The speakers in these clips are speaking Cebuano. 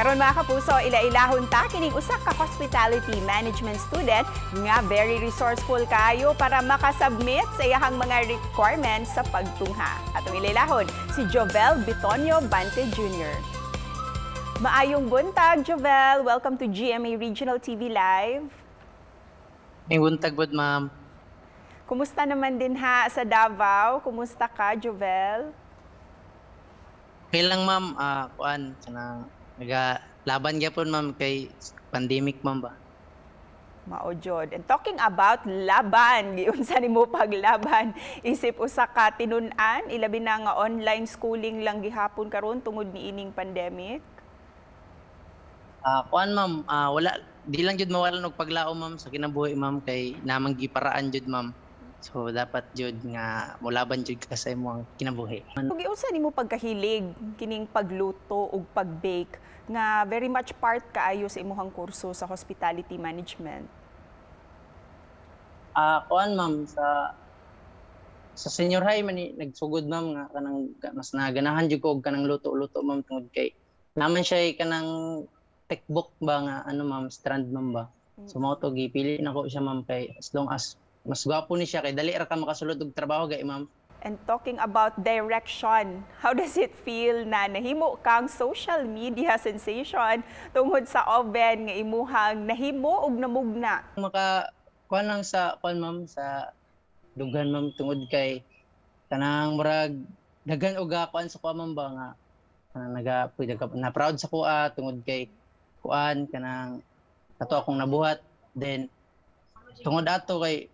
Karon, mga kapuso, ila-ilahon ta kining usa ka hospitality management student nga very resourceful kayo para makasubmit sa iyahang mga requirements sa pagtungha. Atong ila-ilahon si Jovel Bitonio Bante Jr. Maayong buntag, Jovel. Welcome to GMA Regional TV Live. May buntag pod, ma'am. Kumusta naman dinha sa Davao? Kumusta ka, Jovel? Okay lang, ma'am, kuan kanang naga laban gyapon, ma'am, kay pandemic, ma'am ba. Mao jud. And talking about laban, giunsa nimo paglaban isip usa ka tinun-an, ilabi na nga online schooling lang gihapon karon tungod niining pandemic? Kuan ma'am, wala, di lang jud mawalan og paglaom, ma'am, sa kinabuhi, ma'am, kay namang giparaan jud, ma'am. So dapat jud nga molaban jud ka sa imong kinabuhi. Ug giunsa nimo pagkahilig kining pagluto ug pag-bake nga very much part kaayo sa imong kurso sa hospitality management? Kuan ma'am, sa senior high man ni nagsugod, ma'am, nga kanang mas naganahan jud ko og kanang luto-luto, ma'am, tungod kay naman siya kanang textbook ba nga ano, ma'am, strand, ma'am ba. So mao to gipili nako siya, ma'am, kay as long as mas gwapo ni siya kay dali ra ka makasulod og trabaho gay, ma'am. And talking about direction, how does it feel na nahimo kang social media sensation tungod sa oven nga imuhang nahimo ug namugna? Maka kuan lang sa kuan, ma'am, sa dughan, ma'am, tungod kay kanang murag daghan og kuan sa kuan, ma'am ba, nga kanang naga pwede ka na proud sa kuha tungod kay kuan kanang kato akong nabuhat. Then tungod ato kay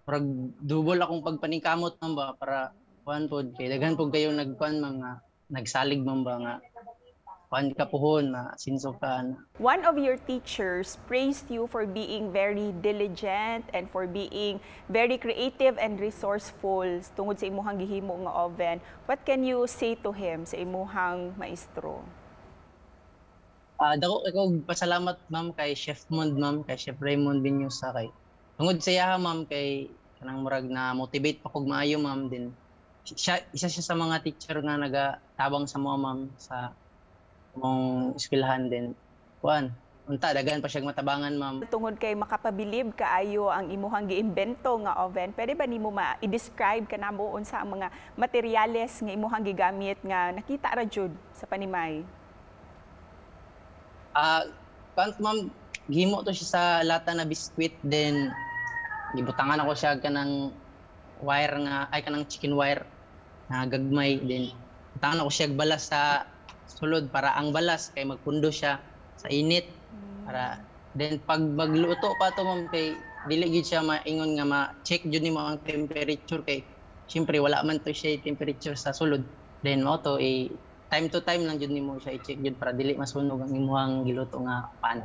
murag double akong pagpaningkamot, ma'am ba, para kuan pod kay daghan pod kayo nagkuan mga nagsalig, ma'am ba, nga kuan ka puhon na sinso ka na. One of your teachers praised you for being very diligent and for being very creative and resourceful tungod sa imuhang gihimo nga oven. What can you say to him, sa imuhang maestro? Dako ko pasalamat, ma'am, kay Chef Mond, ma'am, kay Chef Raymond Binyusa, kay tungod sa iyaha, ma'am, kay kanang murag na motivate pa kog maayo, ma'am. Din siya, isa siya sa mga teacher nga nagatabang sa mga, ma'am, sa mong eskwelahan. Din kuan unta daghan pa siya matabangan, ma'am. Tungod kay makapabilib kaayo ang imuhang giimbento nga oven, pwede ba nimo ma-describe kanamo unsa ang mga materyales nga imuhang gigamit nga nakita ra jud sa panimay? Kuan, ma'am, gihimo to siya sa lata na biskwit, then gibutangan ako siya kanang wire nga ay kanang chicken wire na gagmay, then butangan ako siya balas sa sulod para ang balas kay magpundo siya sa init para then pag magluto pa to, ma'am, kay dili gyud siya maingon nga ma-check jud nimo ang temperature kay syempre wala man to siya temperature sa sulod. Then mao to eh, time to time lang jud nimo siya i-check jud para dili masunog ang imuhang giluto nga pan.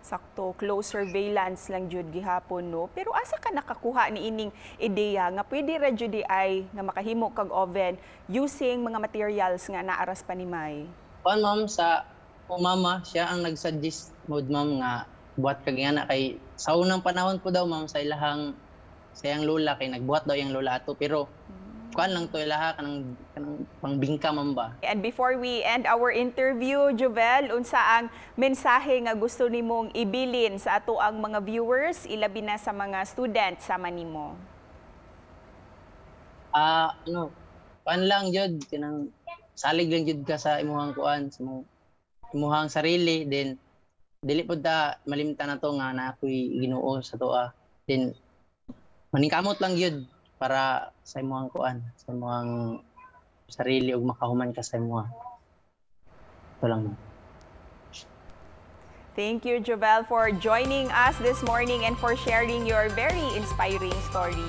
Sakto, close surveillance lang jud gihapon, no? Pero asa ka nakakuha ni ining ideya nga pwede ra jud ay nga makahimo kag oven using mga materials nga naa ra sa panimay? Kuan ma'am, sa o mama, siya ang nag-suggest mod, ma'am, nga buhat kag nga kay sa unang panahon po daw, ma'am, sa ilahang sa iyang lola, kay nagbuhat daw iyang lola ato, pero kuan lang to ilaha kanang pangbingka, ma'am ba. And before we end our interview, Jovel, unsa ang mensahe nga gusto nimong ibilin sa ato ang mga viewers, ilabi na sa mga students sama nimo? Ano, kuan lang jud, kanang salig lang jud ka sa imuhang kuan, sa imong imuhang sarili, then dili pud ta malimtan na to nga na ako'y Ginoo sa toa. Then maningkamot lang jud para sa imuhang kuan, sa imuhang sarili ug makahuman ka sa imuha. Ito lang, ma'am. Thank you, Jovel, for joining us this morning and for sharing your very inspiring story.